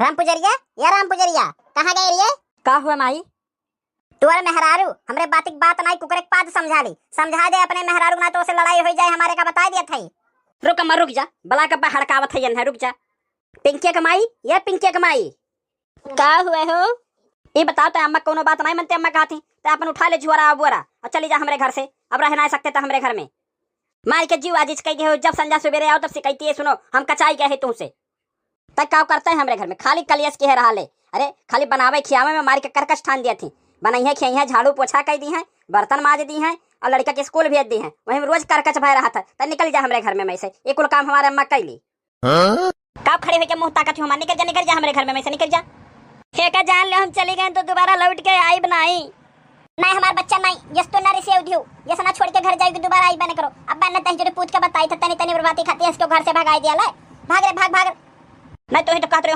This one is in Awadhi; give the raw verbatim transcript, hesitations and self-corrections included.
राम पुजरिया, या राम पुजरिया, कहाँ गए रहिए? का हुआ माई? तोर मेहरारू हमरे बातिक बात नाई, कुकरे के पाद समझा ली, समझा दे अपने मेहरारू, ना तो उसे लड़ाई होइ जाए हमारे का, बताइ दिया था। रुक अम्मा, रुक जा, बला के बा हड़कावत है, रुक जा। पिंकिया के माई, ये पिंकिया के माई। का हुए हो? ई बताओ, ते अम्मा कौनो बात नाई मनते, अम्मा कहती, ते अपन उठा ले झुआरा बुआरा और चली जा हमरे घर से, अब रह नाई सकते ते हमरे घर में। मार के जीव आजिज कह गए हो, जब संझा सुबेरे आओ तब शिकायती है, सुनो हम कचाई गए हैं तुमसे। तक का करते हैं हमरे घर में, खाली कलियस के है रहा ले। अरे खाली बनावे खियावे में मार के करकच ठान दिया थी। बनइहे खियइहे, झाड़ू पोछा कइ दी हैं, बर्तन माज दी हैं और लड़का के स्कूल भेज दी हैं, वहीं रोज करकच भय रहा था। तब निकल जा हमरे घर में, मैं से ये कुल काम हमारे अम्मा कइ ली। हाँ? का खड़े होके मुंह ताकत हो हमार, निकल जा, निकल जा हमरे घर में, मैं से निकल जा। हे का जान ले हम चली गए तो दोबारा लौट के आइब नाई। नहीं हमार बच्चा नहीं, यस तो ना रिसे उधियो, यस ना छोड़ के घर जाएगी, दोबारा आई बने करो। अब बने तही जो पूछ के बताई था, तनी तनी बर्बादी खाती है, इसको घर से भगाई दिया ले। भाग रे, भाग, भाग। नहीं तो ही तो कहत रहे